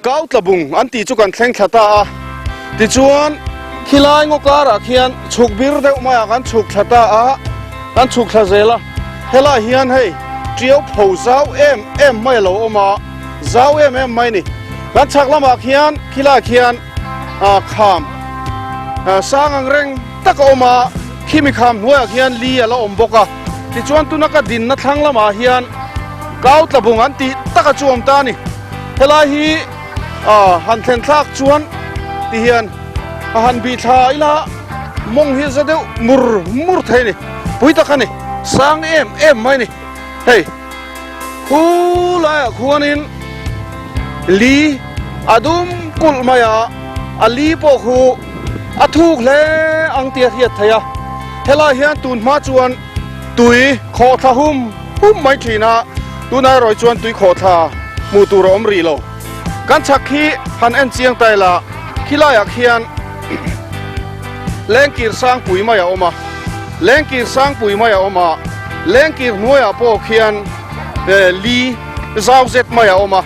Kautlabung an tih chu kan thleng thla ta a, tichuan khilai ngaw karah khian chhuk bir deuh maiah kan chhuk thla ta a, kan chhuk thla zel a, helaiah hian hei tiau pho zau em em mai a lo awm a, zau em em mai a ni. Kan chhak lamah khian khilaiah khian ah kham sang ang reng tak a awm a, khimi kham hnuaiah khian li a la awm bawk a, tichuan tuna ka dinna thlang lamah hian Kautlabung an tih tak a chu awm ta a ni. Helai hi han thlen thlak chuan ti hian a han bih thla ila mawng hi za deuh mur mur thei a ni, pui tak a ni, sang em em mai a ni. Hei khu laiah khuanin li a dum kulh mai a, a li pawh khu a thuk hle ang tih a hriat theih a. Helai hian tun hma chuan tui khawhthla hum hum mai thin a, tunah erawh chuan tui khawhthla hmuh tur a awm rih lo. Kan chhak khi han en chiang ta ila, khilaiah khian lengkir sangpui mai a awm a, lengkir sangpui mai a awm a, lengkir hnuaiah pawh khian li zau zet mai a awm a,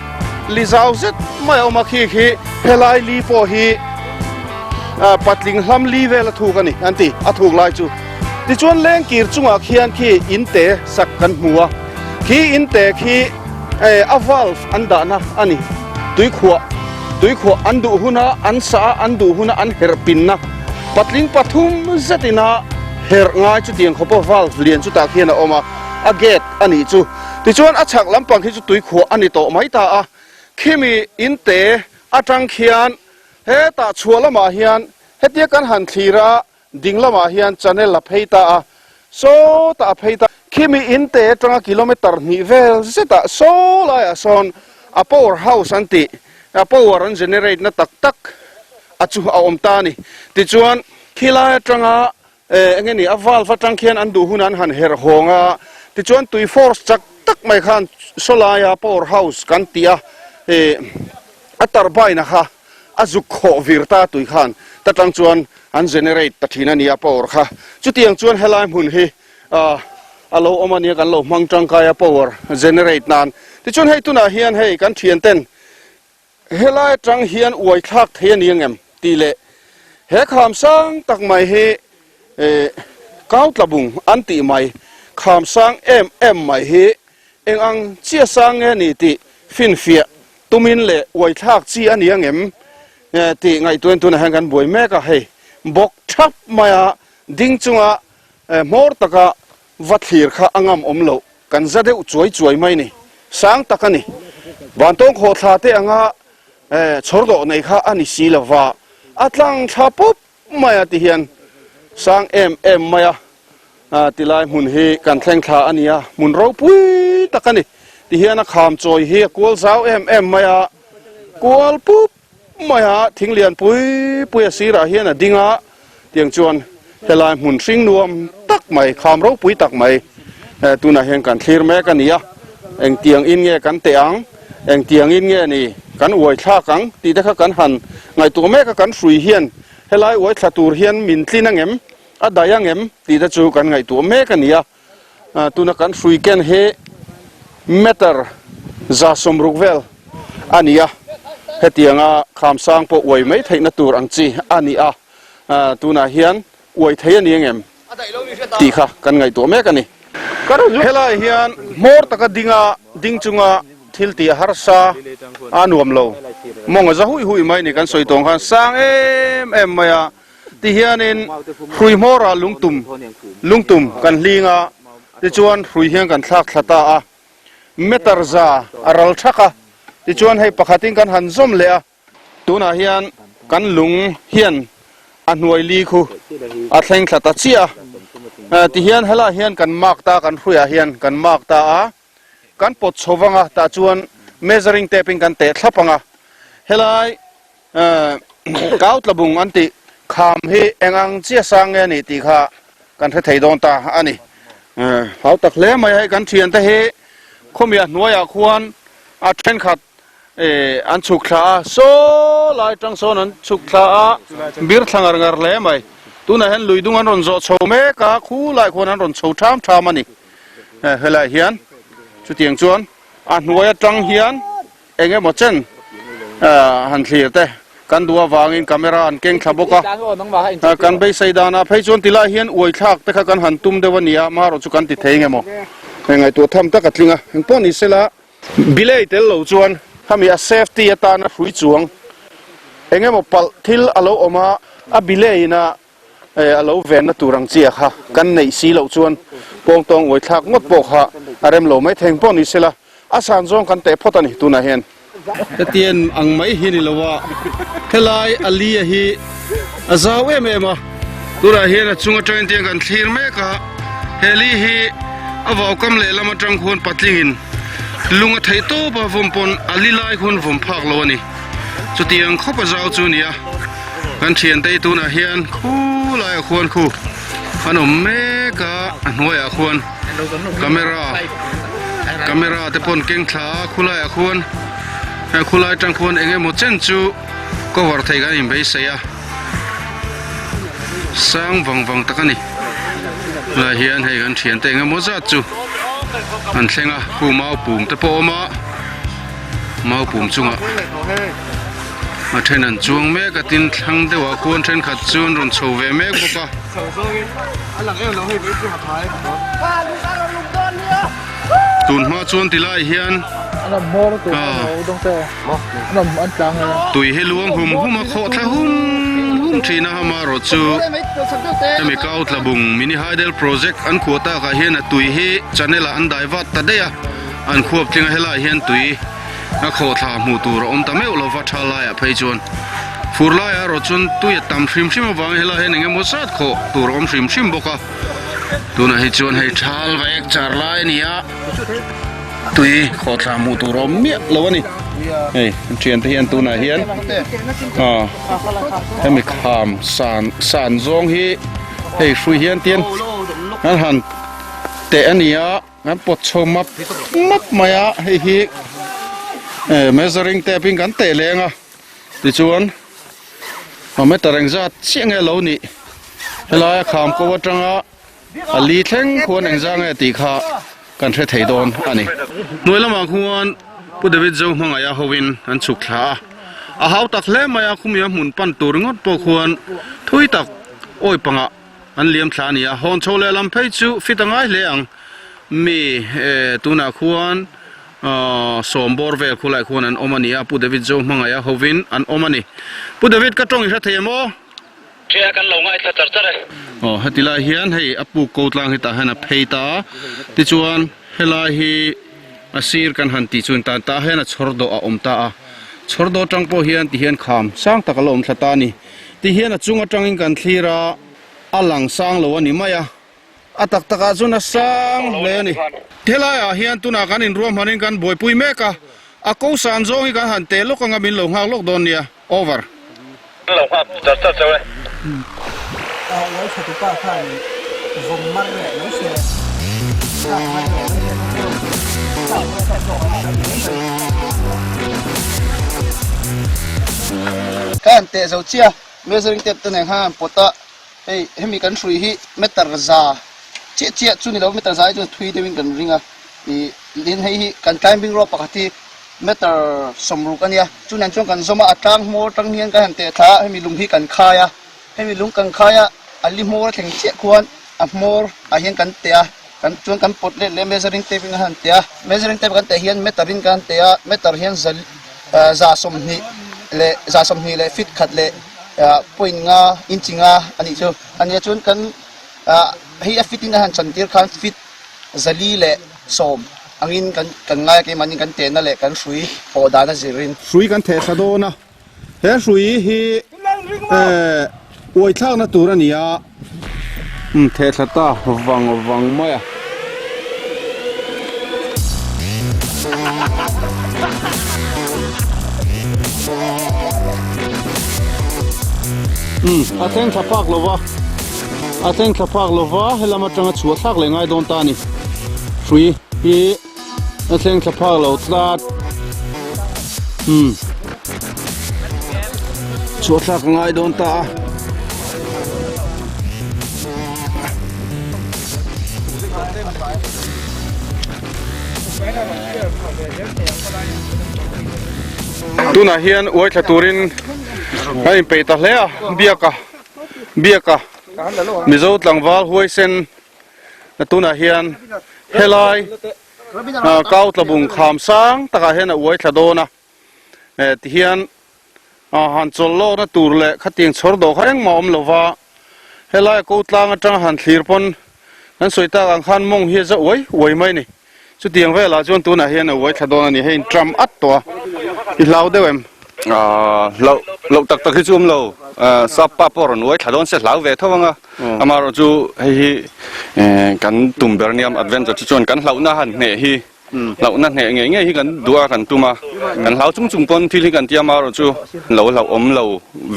li zau zet mai a awm a, khi khi helai li pawh hi patling hlam li vel a thuk a ni an ti, a thuk lai chu. Tichuan lengkir chungah khian khi in te sak kan hmu a, khi in te khi a valve an dahna a ni. Tuikhuah, tuikhuah an duh huna an sa a, an duh huna an herh pinna patling pathum zetina herh ngai chutiang khawpa valve lian chutah khian a awm a, a gate a nih chu. Tichuan a chhak lampang khi chu tuikhuah a ni tawh mai ta a, khimi in te atang khian hetah chhuah lamah hian hetia kan han thlir a, Ding lamah hian channel a phei ta a, sawtah a phei ta. Khimi in te atanga kilometer hnih vel zetah saw laiah sawn a power house an tih, a power an generate na tak tak a chu a awm ta a ni. Tichuan khilai atanga eh enge ni a valve atang khian an duh hunah an han herh hawng a, tichuan tui force chak tak mai khan saw laia power house kan tih a eh a turbine a kha a zuk khawh vir ta tui khan ta tang chuan an generate ta thin a nia power kha. Chutiang chuan helai hmun hi a lo awm a nia kan lo hmang tangkai a power generate nan. Tichuan hei tunah hian hei kan thian ten helai atang hian uai thlak thei a ni angem tih leh he kham sang tak mai hi Kautlabung an tih mai kham sang em em mai hi eng ang chiah sang nge ni tih finfiah Tumin leh uaithlak chi a ni angem tih ngaihtuain tunah hian kan buai mek a, hei bawk thap maia ding chunga hmawr taka va thlir kha a ngam awm loh, kan za deuh chuai chuai mai ni, sang tak a ni. Vantawng khawhthla te anga chhawr dawh nei kha a ni si lova, a tlang thla pawp mai a ti hian sang em em mai a tilai hmun hi kan thleng thla a ni a, hmun ropui tak a ni. Ti hian a kham chawi hi a kual zau em em mai a, kual pup mai a, thing lian pui pui a sirah hian a ding a, tiang chuan helai hmun hring nuam tak mai, kham ropui tak mai tunah hian kan thlir mek a ni a, engtiang in nge kan teh ang, engtiang in nge ni kan uai thlak ang tih te kha kan han ngaihtuah mek a, kan hrui hian helai uai thla tur hian min tlin angem, a daih angem tih te chu kan ngaihtuah mek a ni a. Tuna kan hrui ken hi meter 160 vel a ni a, hetianga khamsang pawh uai mai theihna tur ang chi a ni a, tunah hian uai thei a ni angem tih kha kan ngaihtuah mek a ni. Helai hian hmawr taka dinga ding chunga thil tih a harsa a nuam lo, mawng a za hui hui mai ni kan sawi tawng khan sang em em mai a. Tihianin hrui hmawrah lungtum lungtum kan hling a, tichuan hrui hian kan thlak thla ta a, meter za a ral thak a, tichuan hei pakhatin kan han zawm leh a, tunah hian kan lung hian a hnuai li khu a thleng thla ta chiah a, tihian helaiah hian kan mark ta kan hruiah hian kan mark ta a. Kan pawt chho vang a, tah chuan measuring tape in kan teh thlap ang a, helai kau tlabung an tih kham hi eng ang chiah sang nge a nih tih kha kan hre thei dawn ta a ni. Hau tak hle mai a, hei kan thiante hi khawmiah hnuaiah khuan a thenkhat an chhuk thla a, saw lai tang sawn an chhuk thla a, bir thla ngar ngar hle mai. Tunah hian lui dung an rawn zawh chho mek a, khu lai khuan an rawn chho tham tham a ni. Helaiah hian chutiang chuan a hnuai atang hian eng emaw chen Han thlir te kan duh avangin camera an keng thla bawk a, kan beisei danah phei chuan tilai hian uai thlak te kha kan han tum deuh a nia, amaherawh chu kan ti thei nge maw? Hei ngaihtuah tham tak a tling a, engpawh ni sela bilei tel lo chuan khami a safety atana hrui chuang eng emaw palh thil a lo awm a, a bilei ina a lo venna tur ang chi a kha kan neih si loh chuan pawngtawng uai thlak ngawt pawh kha a rem lo mai thei engpawh ni sela a san zawng kan teh phawt a ni tunah hian. Hetiang ang mai hi ni lo a, helai a li a hi a zau em em a, tunah hian a chung atangin tiang kan thlir mek a, he li hi a vaukam lehlam atang khuan patlingin lung a theih tawp a vawm pawn a li lai khuan vawm phak lo a ni, chutiang khawp a zau chu a ni a. Kan thiante hi tunah hian khulaiah khuan khu an awm mek a, a hnuaiah khuan camera camera te pawh an keng thla a khulaiah khuan heng khulai atang khuan eng emaw chen chu cover theih kan inbeisei a sang vang vang tak a ni tunah hian hei kan thiante eng emaw zat chu an thleng a khu mau pum te pawh a awm a mau pum chungah. A then an chuang mek a tin thlang deuh ah khuan thenkhat chu an rawn chho ve mek bawk a. Tun hma chuan ti lai hian tui hi luang hum hum a khawh thla hum hum thin a amaherawh chu hemi kau tla bung mini hydel project an khuah tak ah hian a tui hi channel ah an dai vat ta daih a an khuap tling a helai hian tui A khawhthla hmuh tur a awm ta meuh lova tha laiah phei chuan fur laiah erawh chuan tui a tam hrim hrim avangin helai hian eng emaw zat khawh tur a awm hrim hrim bawk a, tunah hi chuan hei thal va ek char lai a ni a, tui khawhthla hmuh tur a awm miah lo a ni, hei an thiante hian tunah hian ah hemi kham san san zawng hi hei hrui hian tian an han teh a ni a. Kan pawt chho map map mai a, hei hi measuring tape in kan teh leng a, tichuan a meter engzat chiah nge lo nih helai a kham ko atanga a li thleng khuan engzah nge tih kha kan hre thei dawn a ni. Hnuai lamah khuan Pu David Zo hmangaih a hovin an chhuk thla a, a hau tak hle mai a, khumia hmun pan tur ringawt pawh khuan thui tak awi pangah An liam thla a ni a, hawn chho leh lam phei chu fit a ngai hle ang. Mi tunah khuan sawm bawr vel khulaiah khuan an awm a ni a, Pu David Zo hmangaih a hovin an awm a ni. Pu David ka tawng i hre thei em aw? Ṭhia kan lo ngaithla char char e. Aw heti lai hian hei a puk ko tlang hi tah hian a phei ta a, tichuan helai hi a sir kan han tih chuan tan tah hian a chhawr dawh a awm ta a, chhawr dawh atang pawh hian tihian kham sang tak a la awm thla ta a ni. Tihian a chung atangin kan thlir a, a lang sang lo a ni mai a, a tak takah chuan a sang hle a ni. Helaiah hian tunah kan inruahmanin kan buaipui mek a, a ko san zawng hi kan han teh lawk anga min lo nghak lawk dawn nia. Over. Min lo nghak char char chauh e. A uai tha tupa khan vawm mar leh mai se, kap mar leh mai se, kap mar kha zawk a ni mai mai. Ka han teh zo chiah measuring tape te nen khan han pawt a, hei hemi kan hrui hi meter za chiah chiah chu ni lo meter za hi chuan thui deuhin kan ring a, ih tin hei hi kan climbing rope pakhat hi meter sawmruk a nia, chu nen chuan kan zawm a, a tlang hmawr atang hian kan han teh thla a, hemi lung hi kan khai a, hemi lung kan khai a, a li hmawr a thleng chiah khuan a hmawr ah hian kan teh a, kan chuan kan pawt let leh measuring tape in a han teh a, measuring tape kan teh hian meter in kan teh a, meter hian za za 20 leh za 20 leh feet khat leh point nga inch nga a nih chu a nia chuan kan hei a feet in a han chan tir khan feet zali leh sawm angin kan kan ngai a keimahni kan tehna leh kan hrui pawh dan a zirin. Hrui kan theh thla dawn a. He hrui hi uai thlakna tur a ni a, theh thla ta vang vang mai a. A thleng thla phak lo va, a thleng thla phak lo va, helam atanga chhuah thlak leh ngai dawn ta a ni. Hrui hi. A thleng thla phak lo tlat. Hmm. Chhuah thlak a ngai dawn ta a. Tunah hian uai thla turin a inpeih ta hle a, Biaka Biaka Mizo tlangval huaisen tunah hian helai kau tlabung kham sang takah hian a uai thla dawn a, tihian han chawlh lawkna tur leh khatiang chhawr dawh kha engmah a awm lo va, helai ko tlang atanga han thlir pawn kan sawi tak ang khan mawng hi a za uai uai mai a ni. Chutiang velah chuan tunah hian a uai thla dawn a ni, hei in tram at tawh a, i hlau deuh em? Hlauh loh tak tak hi chu awm lo, sap pa pawh rawn uai thla dawn se hlau ve tho ang a, amaherawhchu hei hi kan tum ber nia adventure chu chuan kan hlauhna han hneh hi Hlauhna hneh ngei ngei hi kan duh a, kan tum a, kan hlau chung chung pawn thil hi kan tia amaherawhchu lo hlauhawm lo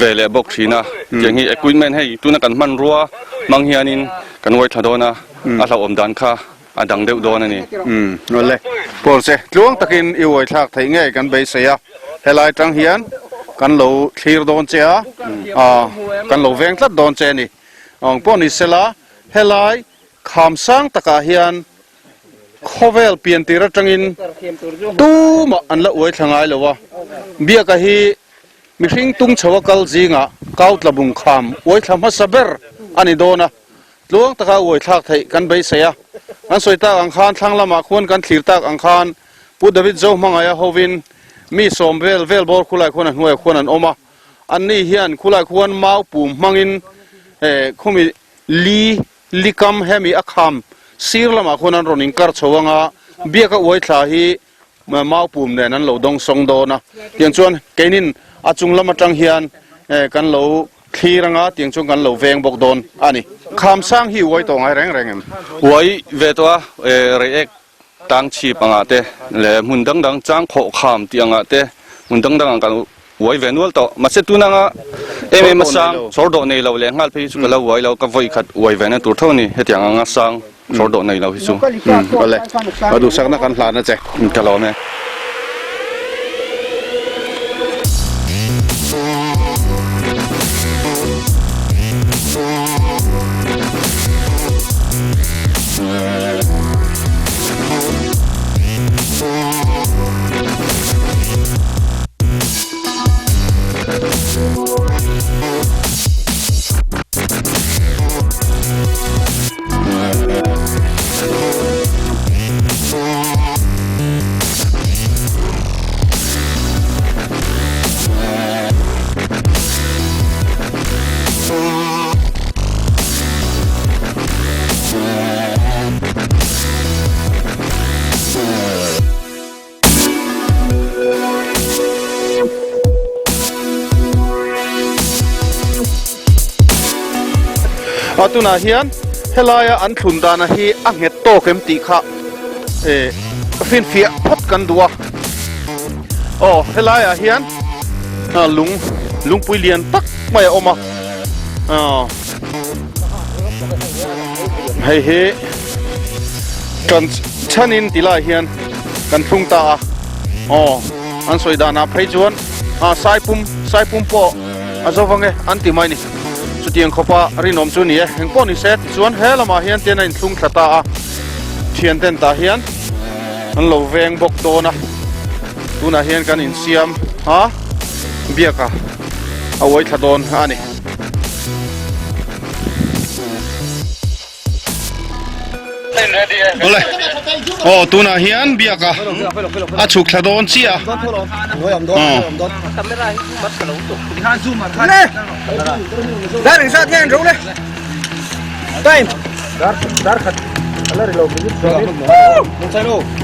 ve leh bawk thin a, tiang hi equipment hei tuna kan hmanrua hmang hianin kan uai thla dawn a, a hlauhawm dan kha a dang deuh dawn a ni. Umm awle, Pawlche tluang takin i uai thlak theih ngei kan beisei a, helai tang hian kan lo thlir dawn che a, kan lo veng tlat dawn che a ni. Ang pawh ni sela helai kham sang takah hian Khawvel pian tir atangin tumah an la uai thla ngai lo a, Biaka hi mihring tung chho a kal zingah Kautlabung kham uai thla hmasa ber a ni dawn a, tluang taka uai thlak theih kan beisei a. Kan sawi tak ang khan thlang lamah khuan kan thlir tak ang khan Pu David Zohmangaia hovin mi sawm vel vel bawr khulai khuan a hnuaiah khuan an awm a, anni hian khulai khuan mau pum hmangin khumi li Likam hemi a kham sir lamah khuan an rawn inkar chho ang a, biaka uai thla hi mau pum nen an lo dawng sawng dawn a, tiang chuan keinin a chung lam atang hian kan lo thlir ang a, tiang chuan kan lo veng bawk dawn a ni. Kham sang hi uai tawh ngai reng reng em? Uai ve tawh a, reiek Tang chhip angah te leh hmun dang dang chang khawh kham tih angah te hmun dang dang ang kan uai ve nual tawh. Mahse tun anga em em a sang chhawr dawh nei lo leh nghal phei hi chu ka lo uai lo, ka vawi khat uai ve na tur tho a ni hetiang anga sang chhawr dawh nei lo hi chu. Awle, ka duhsakna kan hlan a che. Ka lawm e. A tunah hian helaia an thlun dana hi a nghet tawk em tih kha eh finfiah phawt kan duh a. Aw helaiah hian lung lungpui lian tak mai a awm a. Aw hei hi tan chhanin ti lai hian kan thlung ta a aw an sawi danah phei chuan a saipum saipum pawh a zo vang e an ti mai ni chutiang khawpa rinawm chu ni e engpawh ni se tichuan he lamah hian tian a inthlung thla ta a thian ten tah hian an lo veng bawk dawn a tunah hian kan insiam a biaka a uai thla dawn a ni. Awle aw tunah hian biak a a chhuk thla dawn chiah a aw.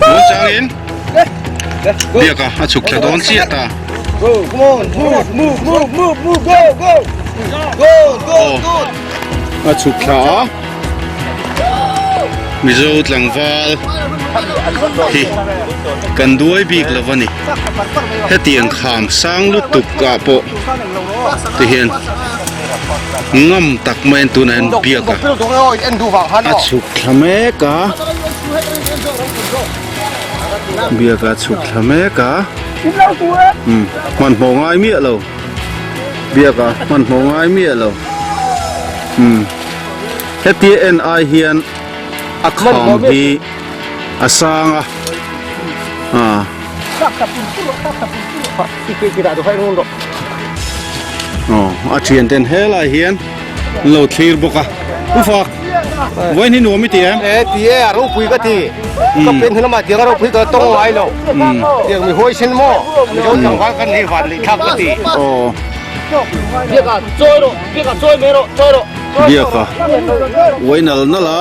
Muangchangin biak a a chhuk thla dawn chiah ta. A chhuk thla a Mizo tlangval hi kan duai bik lo a ni hetiang kham sang lutuk ah pawh ti hian ngam tak mai an tunah hian biak a a chhuk thla mek a biak a chhuk thla mek a hmanhmawh ngai miah lo biak a hmanhmawh ngai miah lo umm hetia en ai hian a kham hi a sang a ah. Aw a thian ten helai hian an lo thlir bawk a u fak vawiin hi nuam i ti em? E ti e a ropui ka ti ka pen hi lamah tiang a ropui ka tawng ngai lo tiang mi huaisen maw mizo tlangval kan nih van neih thlak ka ti. Aw. Biaka chawi rawh biaka chawi mai rawh chawi rawh. Biaka uai nal nal a.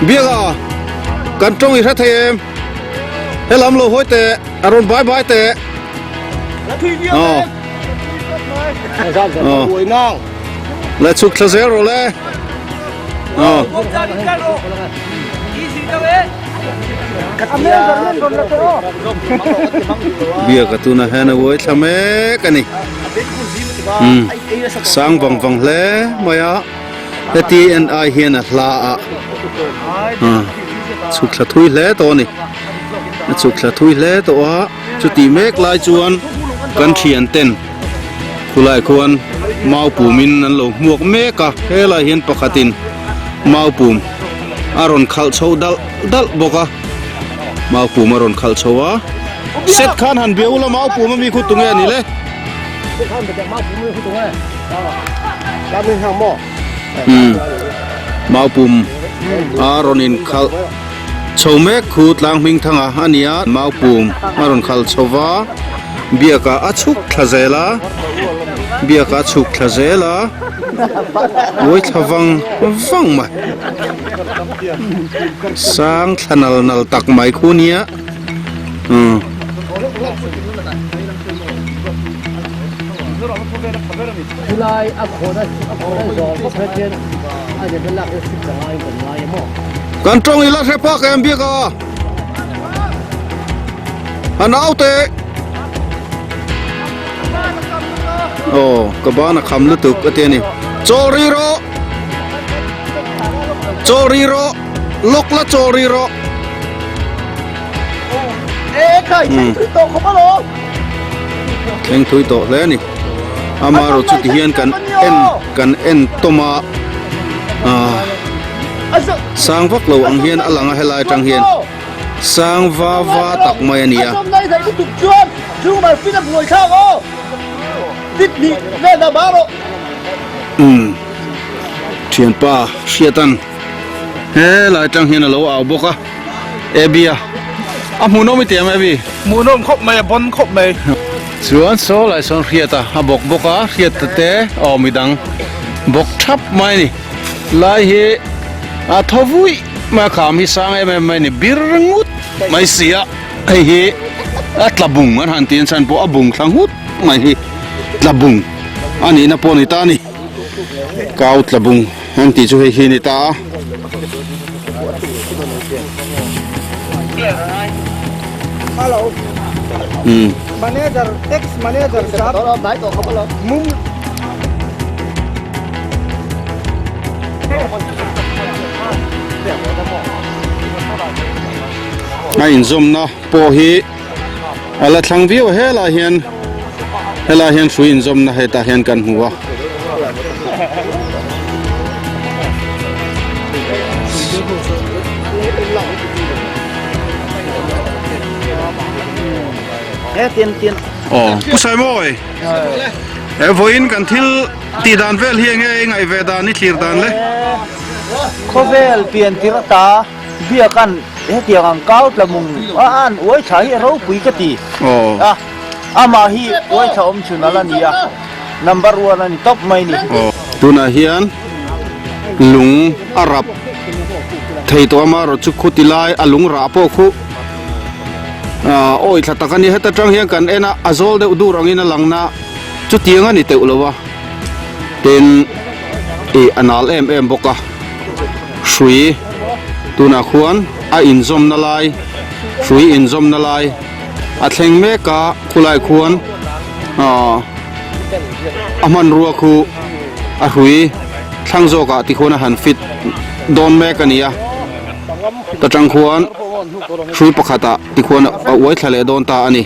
Biaka kan tawng i hre thei em helam lo hawi teh a rawn bai bai teh aw aw la chhuk thla zel rawh le aw Biaka tuna hian a uai thla mek a ni umm sang vang vang hle mai a. Heti en ai hian a hla a chhuk thla thui hle tawh a ni a chhuk thla thui hle tawh a chuti mek lai chuan kan thian ten khulai khuan mau pum in an lo hmuak mek a helai hian pakhat in mau pum a rawn khalh chho dalh dalh bawk a mau pum a rawn khalh chho a set khan han bia ula mau pum ami khu tunge a ni le. Umm mau pum a rawn in khalh chho mek khu tlang hming thanga a ni a mau pum a rawn khalh chho va biakah a chhuk thla zel a biakah a chhuk thla zel a uai thla vang vang mai sang thla nal nal tak mai khu nia umm. Kan tawng ila hre phak em bik a a naute aw ka ban a kham lutuk a ti a ni chawl ri rawh chawl ri rawh lawk la chawl ri rawh. Thleng thui tawh hle a ni amaherawh chu tihian kan en kan en tawm a ah sang vak lo ang hian a lang a helai atang hian sang va va tak mai a ni a. Umm thianpa hriatan helai atang hian a lo au bawk a. Abby a a hmuhnawm i ti em Abby? Hmuhnawm khawp mai a bon khawp mai. Chuan saw lai sawn hriat a a bawk bawk a hriat ta te aw midang bawk thap mai a ni lai hi a thaw vuih mai a kham hi sang em em mai a ni bir ngut mai si a hei hi a tla bung an han tih chhan pawh a bung thla ngut mai hi tla bung a nihna pawh a ni ta a ni kau tla bung an tih chu hei hi a ni ta a. Umm. A inzawmna pawh hi a la thlang viau a helai hian helai hian hrui inzawmna hetah hian kan hmu a. Aw Pu Saimawi he vawiin kan thil tih dan vel hi enge i ngaih ve dan i thlir dan le? Khawvel pian tirh ata biakan hetiang ang kau tla mung a an uai thla hi a ropui ka ti a amah hi uai thla awm chhun ala ni a. Number one a ni tawp mai ni. Tunah hian lung a rap thei tawh a marawh chu khuti lai a lung rah pawh khu ah awi thla tak a ni heta tang hian kan en a a zawl deuh dur angin a lang na chutiang a ni teuh lo a tin ih a nal em em bawk a hrui tunah khuan a inzawmna lai hrui inzawmna lai. A thleng mek a khulai khuan ahh a hmanrua khu a hrui thlang zawk ah tikhuan a han fit dawn mek a ni a ta tang khuan hrui pakhat ah tikhuan a uai thla leh dawn ta a ni.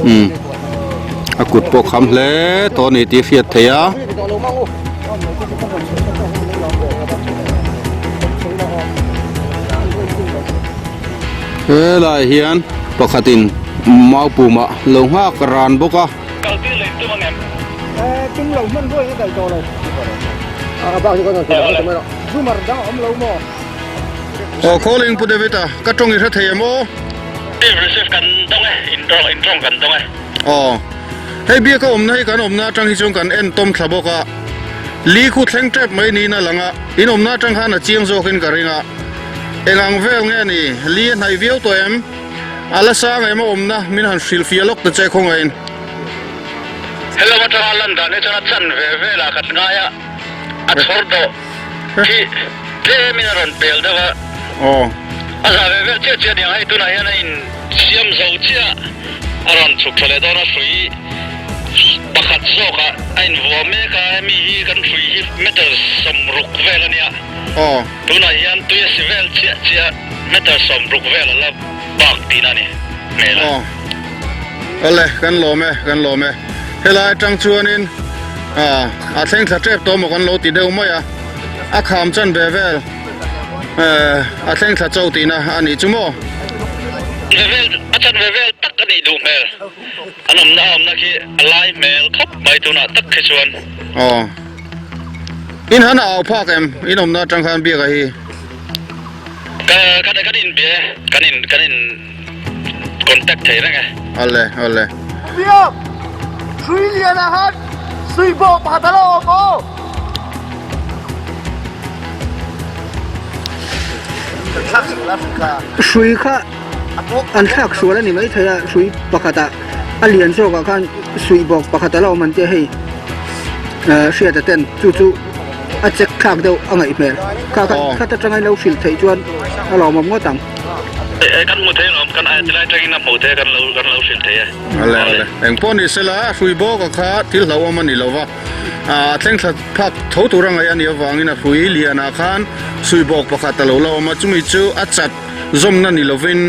Umm a kut pawh kham hle tawh a ni tih a hriat theih a. Helai hian pakhatin mau pumah lo nghak ran bawk a. Aw calling Pu David a, ka tawng i hre thei em aw? Team receive kan dawng e, in tawng in tawng kan dawng e. Aw, hei biak a awmna hi kan awmna atang hi chuan kan en tawm thla bawk a, li khu thleng tep mai niin a lang a, in awmna atang khan a chiang zawkin ka ring a, eng ang vel nge ni, li a hnaih viau tawh em? A la sang em a awmna min han hrilh fiah lawk ta che khawngaihin. Hello atanga lan dan hi chuan a chan ve velah kan ngai a, a chhawr dawh. Khi tlemin a rawn pel deuh a. Aw. A za ve vel chiah chiah aniang hei tunah hian a in siam zo chiah a rawn chhuk tha leh dawn a hrui pakhat zawkah a in vuah mek a hemi hi kan hrui hi meter 60 vel ania. Aw. Tunah hian tui a si vel chiah chiah meter 60 vel a la bak tihna a ni hmel a. Aw. Awle kan lawm e kan lawm e. Helai atang chuanin ah a thleng thla tep tawh maw kan lo ti deuh mai a, a kham chan ve vel eh a thleng thla cho tihna a nih chu maw? Ve vel a chan ve vel tak a nih duh hmel, an awmna a awmna khi a lai hmel khawp mai tunah tak khi chuan. Aw in han a au phak em in awmna atang khan biak a hi? Ka kan kan inbia e, kan in kan in. Contact thei reng e. Awle awle. Biak, hrui lian ah khan sui bawh pakhat a lo awm aw. Hrui kha an thlak sual a ni mai thei a, hrui pakhat ah a lian zawk ah khan suih bawk pakhat a la awm an tia hei hriat a ten chu chu a check thlak deuh a ngaih hmel kha kha khat atanga lo hrilh theih chuan a lawmawm ngawt ang. Kan hmu thei alawm, kan tilai atangin a hmuh thei a, kan lo kan lo hrilh thei e. Ale ale, eng pawh ni sela hrui bawk a kha thil hlauhawm a ni lo va, a thleng thla phak tho tur a ngaih a nih avangin a hrui lianah khan sui bawk pakhat a lo la awm a, chumi chu a chat zawmna ni lovin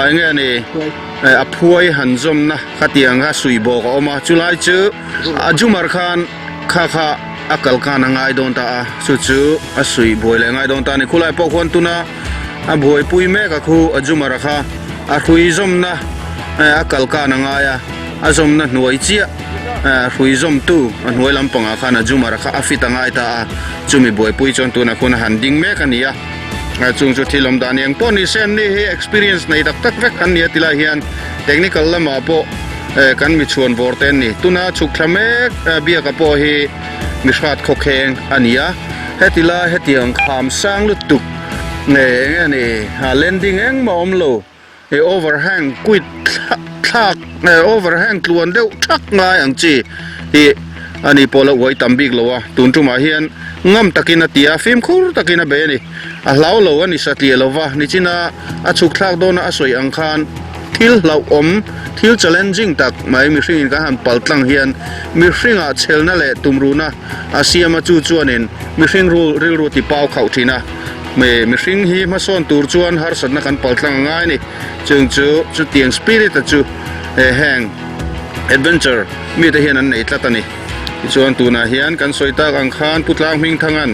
eng nge ni a phuai han zawmna khatiang kha sui bawk a awm a, chulai chu a jumar khan kha kha a kal khan a ngai dawn ta a, chu chu a suih buai leh ngai dawn ta a ni, khulai pawh khuan tuna. A buaipui mek a khu a Jumara kha a hrui zawmna a kal kan a ngai a, a zawmna hnuai chiah hrui zawmtu a hnuai lampangah khan a Jumara kha a fit a ngai ta a, chumi buaipui chuan tunah khuan a han ding mek a ni a, chung chu thil awm dan eng pawh ni se an ni hi experience nei tak tak vek an ni a ti lai hian technical lamah pawh kan mi chhuan vawr te an ni. Tuna chhuk thla mek biaka pawh hi mi hrat khawkheng a ni a, heti lai hetiang kham sang lutuk Nge eng nge ni a landing engmah awm lo i overhang quit thlak overhang tluan deuh thak ngai ang chi hi ani pawh la uai tam bik lo a tun tumah hian ngam takin a ti a fimkhur takin a bei a ni a hlau lo a ni satliah lo va nichina a chhuk thlak dawna a sawi ang khan thil hlauhawm thil challenging tak mai mihringin kan han pal tlang hian mihringah chhelna leh tumruhna A siam a chu chuanin mihring rul rilru ti pau khauh thin a, mi mihring hi hmasawn tur chuan harsatna kan paltlang a ngai a ni. Chung chu chutiang spirit a chu he heng adventure mite hian an nei tlat a ni. Tichuan tunah hian kan sawi tak ang khan Pu Tlang Hmingthanga'n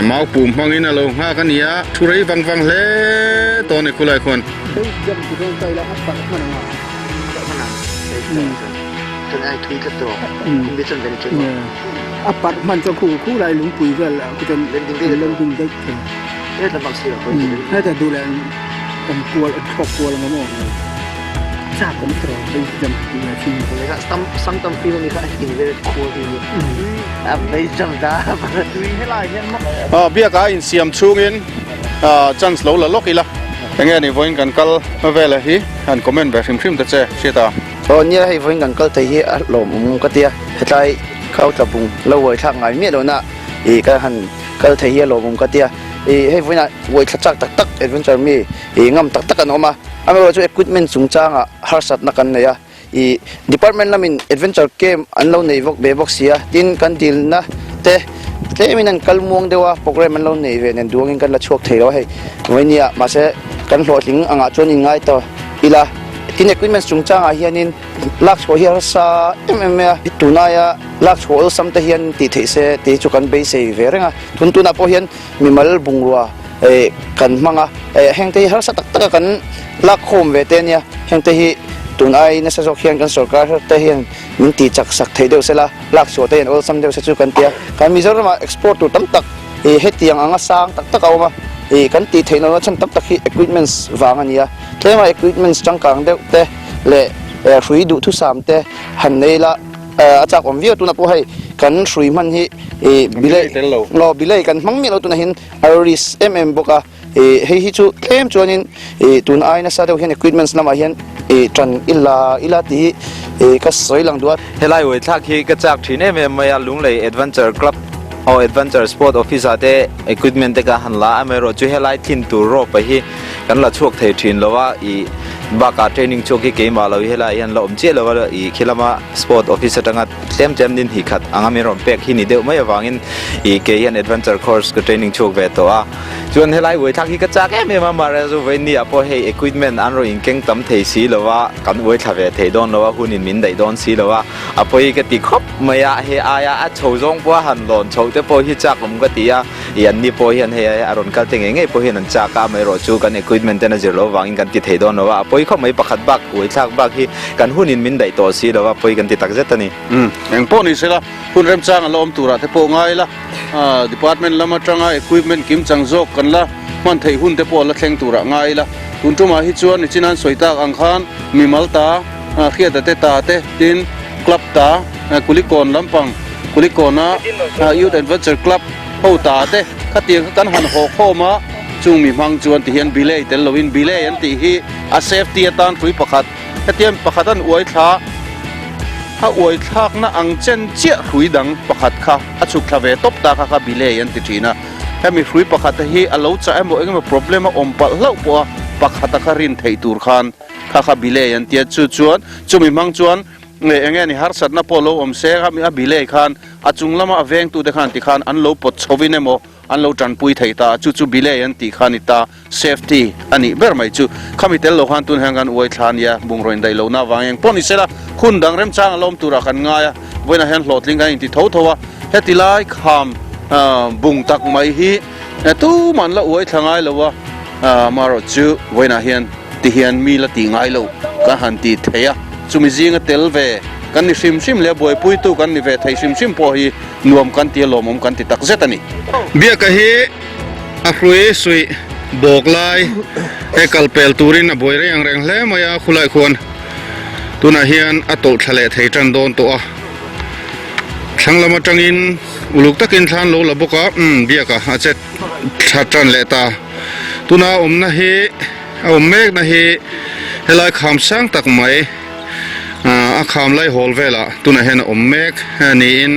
mau pum hmangin a lo nghak a ni a, thu rei vang vang hle tawh a ni khulai khuan. A parh hman chuan khu khu lai lungpui vel ah khu chuan landing daih thei heta duh leh an kual an thlawk kual ang maw chak awm tawh base jump tih lai thin Biak a insiam chhungin chance lo la lawk ila enge ni vawiin kan kal vel hi han comment ve hrim hrim ta che hriat a. Aw nia hei vawiin kan kal thei hi a hlawmawm ka tia hetlai. Khau tla bung lo uai thlak ngai miah lohna ih ka han kal thei hi a lawmawm ka tia. Ih hei vawiinah uai thla chak tak tak adventure mi ih ngam tak tak an awm a, amaherawhchu equipment chungchangah harsatna kan nei a. Ih department lamin adventure camp an lo nei vawk ve bawk si a, tin kan dilna te tlemin an kal muang deuh a, program an lo nei ve nen duangin kan la chhuak thei lo a hei vawinia mahse kan hlawhtling angah chuan in ngai tawh ila tin equipment chungchangah hianin lak chhuah hi a harsa em em mai a, tunaia lak chhuah awlsam te hian tih theih se tih chu kan beisei ve reng a, tun tunah pawh hian mimal bungrua eh kan hmang a eh heng te hi harsa tak tak a kan lak khawm ve te ania heng te hi tun ai nasa zawk hian kan sorkar te hian min tih chak sak theih deuh sela lak chhuah te hian awlsam deuh se chu kan ti a kan Mizoram ah export tur tam tak eh hetiang anga sang tak tak a awm a eh kan tih theih lohna chhan tam tak hi equipments vang a ni a tlema equipments changkang deuh te leh eh hrui duhthusam te han nei la. A chak awm viau tunah pawh hei kan hrui hman hi ih bilei aw bilei kan hmang miah lo tunah hian a risk em em bawk a ih hei hi chu tlem chuanin ih tun ai nasa deuh hian equipments lamah hian ih tan ila ila tih hi ih ka sawi lang duh a. Helai uaithlak hi ka chak thin em em mai a, Lunglei Adventure Club aw Adventure Sport Office ah te equipment te ka han la a, amaherawhchu helai thin tur rope hi kan la chhuak thei thin lo a, ih bakah training chhuak hi keimah lo hi helai hian la awm chiah lo a, ih khi lama Sport office atanga tlem tlem nin hnih khat anga min rawn pek hi ni deuh mai avangin ih kei hian adventure course ka training chhuak ve tawh a. Chuan helai uai thlak hi ka chak em em a, mahse chu vawiin ni ah pawh hei equipment an rawn inkeng tam thei si lo a, kan uai thla ve thei dawn lo a, hunin min daih dawn si lo a, a pawi ka ti khawp mai a, hei aia a chho zawng pawha han lawn chhoh te pawh hi chak awm ka ti a. I an ni pawh hian hei a rawn kal te ngei ngei pawh hian an chak a, amaherawh chu kan equipment ten a zir loh avangin kan ti thei dawn lo a, a pawi khawp mai pakhat bak uaithlak bak hi kan hunin min daih tawh si lo a, pawi kan ti tak zet a ni. Umm, eng pawh ni sela, hun remchang a la awm turah te pawh ngai la, department lam atanga equipment kim chang zawk kan la hman theih hun te pawh a la thleng turah ngai la, tun tumah hi chuan nichin an sawi tak ang khan mimal ta, hriata te ta te tin club ta, Kulikawn lampang Kulikawna Youth Adventure Club, Ho ta te khatiang kha kan han haw khawm a, chung mi hmang chuan ti hian belay tel lovin belay an tih hi a safety atan hrui pakhat hetiang pakhat an uai thla a uai thlakna ang chen chiah hrui dang pakhat kha a chhuk thla ve tawp ta kha kha belay an ti thin a, hemi hrui pakhat hi a lo chah emaw engemaw problem a awm palh hlauh pawh a pakhat a kha rin theih tur khan kha kha belay an tia chu chuan chumi hmang chuan Nge enge ni harsatna pawh lo awm se a a bilei khan a chung lama a vengtute khan tikhan an lo pawt chhovin emaw an lo tanpui thei ta a, chu chu bilei an tih kha ni ta, safety a nih ber mai chu. Khami tel lo khan tun hian kan uai thla ania, bungraw indaih lohna avang eng pawh ni sela hun dang remchang a la awm turah kan ngai a, vawiinah hian hlawhtling kan inti tho tho a, heti lai kham bung tak mai hi tumah an la uai thla ngai lo a, amaherawh chu vawiinah hian Ti hian mi la tih ngai lo kan han ti thei a, chumi zinga tel ve kan ni hrim hrim leh buaipuitu kan ni ve thei hrim hrim pawh hi nuam kan ti a lawmawm kan ti tak zet a ni. Biaka hi a hrui suih bawk lai he kal pel turin a buai reng ang reng hle mai a, khulai khuan tunah hian a tawlh thla leh thei tan dawn tawh a, thlang lam atangin uluk takin thla an lo la bawk a, umm Biaka a che thla tan leh ta, tuna a awmna hi. A awm mekna hi helai kham sang tak mai a kham lai hawl velah tunah hian a awm mek niin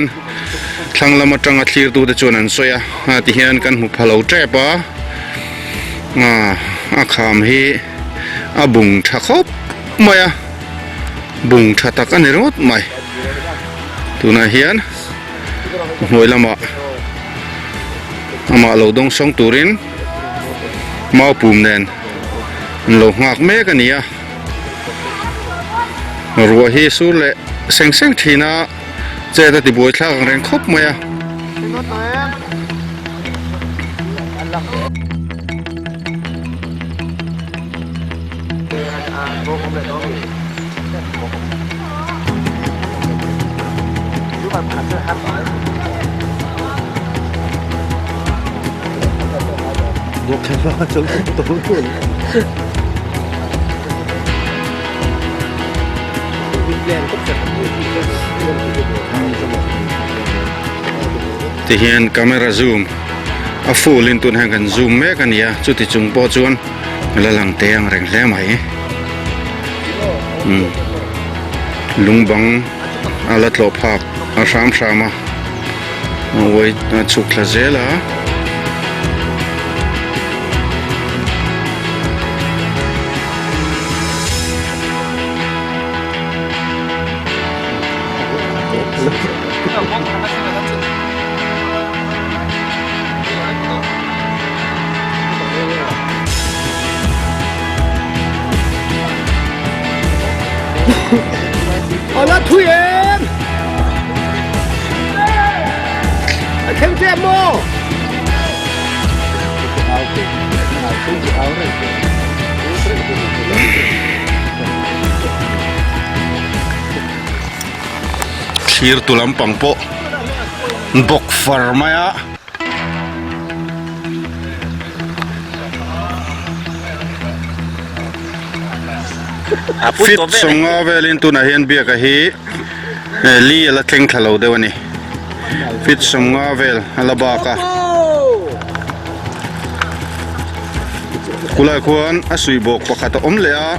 thlang lam atanga thlirtute chuan an sawi a tihian kan hmu pha lo tep a a kham hi a bung tha khawp mai a bung tha tak a ni ringawt mai tunah hian hnuai lamah amah lo dawng sawng turin. Mau pum nen an lo nghak mek a ni a, ruah hi sur leh seng seng thin a, chet a ti buai thlak ang reng khawp mai a. Ti hian camera zoom a full in tun hian kan zoom mek a ni a chuti chung pawh chuan la lang te ang reng hle mai umm lung bang a la tlawh phak. A hram hram a uai a chhuk thla zel a. A la thui em? A thleng che maw? Thlir tu lampang pawh bawk far mai a. Fit sawnga velin tunah hian biaka hi li a la thleng thla lo deuh a ni fit sawnga vel a la bak a kulai khuan a suih bawk pakhat a awm leh a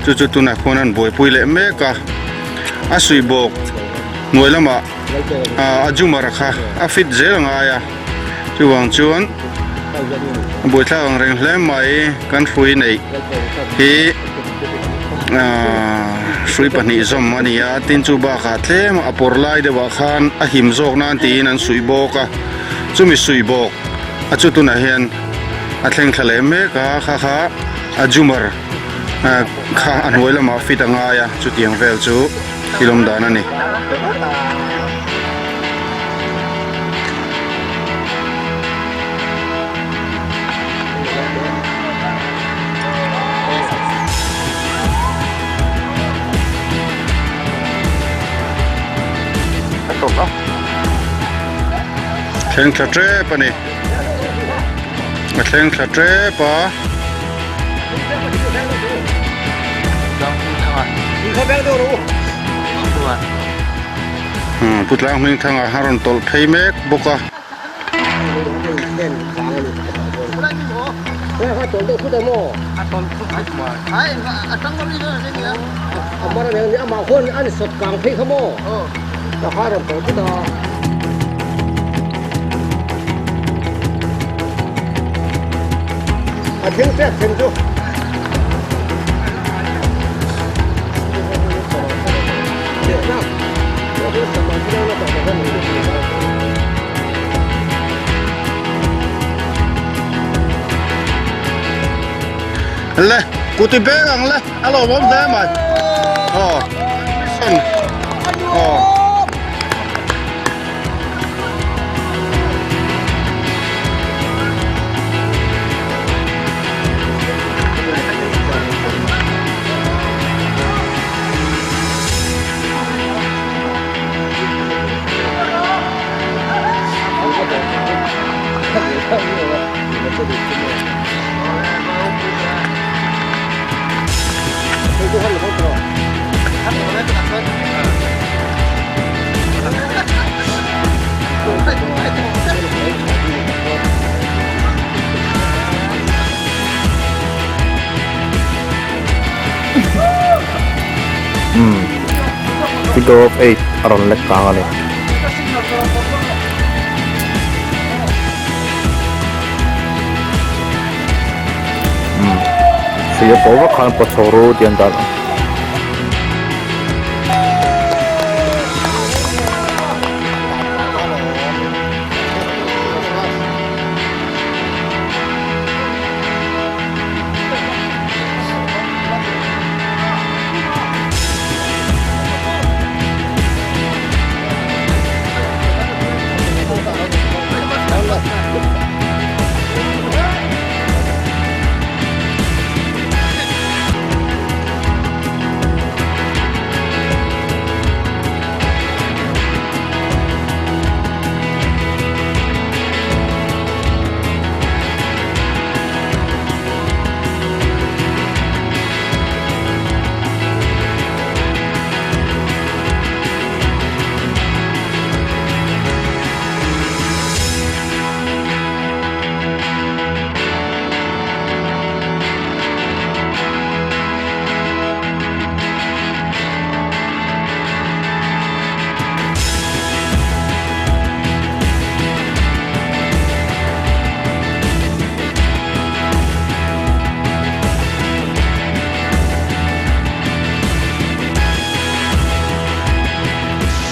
chu chu tunah khuan an buaipui leh mek a a suih bawk hnuai lamah a jumar kha a fit zel a ngai a chuvang chuan a buaithlak ang reng hle mai kan hrui neih hi ahh hrui pahnih zawm a ni a tin chu bakah tlem a pawr lai deuh ah khan a him zawk nan tiin an suih bawk a chumi suih bawk a chu tunah hian a thleng thla leh mek a kha kha a jumar kha a hnuai lamah fit a ngai a chutiang vel chu. Thil awm dan a ni. Thleng thla tep a ni. A thleng thla tep a. Pu Tlang Hmingthanga a rawn tawlh phei mek bawk a. A thleng tep thleng chu. Le, kuti beng ang le, a lo awm hle mai. Aw, aw. Umm figure of eight a rawn lek kang a ni. Umm hrui a pawh vak khan pawt chho ru tih an dah.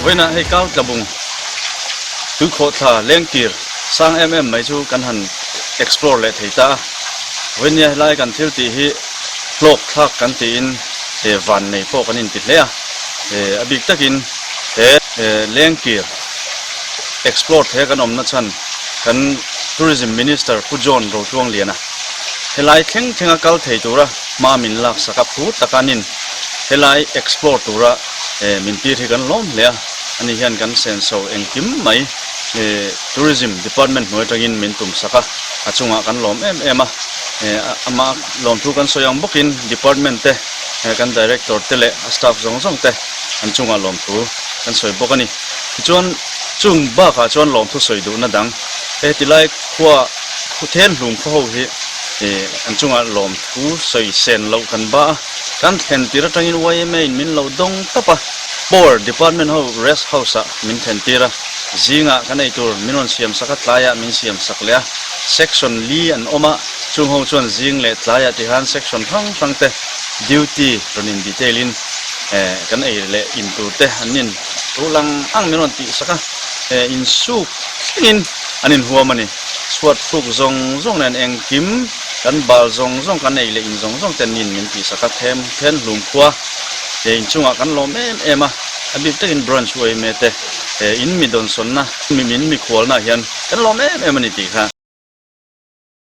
Vawiinah hei kau tlabung tuikhawhthla lengkir sang em em mai chu kan han explore leh thei ta a. Vawiinia helai kan thil tih hi hlawk thlak kan tiin van nei pawh kan inti hle a. A bik takin he lengkir explore thei a kan awmna chhan kan Tourism Minister Pu John Rotluangliana helai thleng thlenga kal thei tura hma min laksak a phur taka nin helai explore tura min tir hi kan lawm hle a, ani hian kan senso engkim mai Tourism Department hnuai atangin min tum sak a, a chungah kan lawm em em a, amah lawmthu kan sawi ang bawkin Department te kan Director te leh a staff zawng zawng te an chungah lawmthu kan sawi bawk a ni. Tichuan chung bakah chuan lawmthu sawi duhna dang he tilai khua Khuthên hlum khaw ho hi an chungah lawmthu sawi sen loh kan ba a, kan thlen tir atangin yma in min lo dawng tawp a, Power Department ho rest house ah min thlen tir a, zingah kan ei tur min rawn siam sak a, tlaiah min siam sak leh a, section li an awm a, chung ho chuan zing leh tlaiah tikhan section hrang hrang te duty rawn in detail in kan ei leh in tur te an in tul ang ang min rawn tih sak a, insuk thlengin an inhuam a ni. Chhuat thluk zawng zawng nen engkim kan bal zawng zawng kan ei leh in zawng zawng te nin min tihsak a, them then hlum khua he inchungah kan lawm em em a, a bik takin branch yma te he in mi dawnsawnna mi min mikhualna ah hian kan lawm em em a ni tih kha.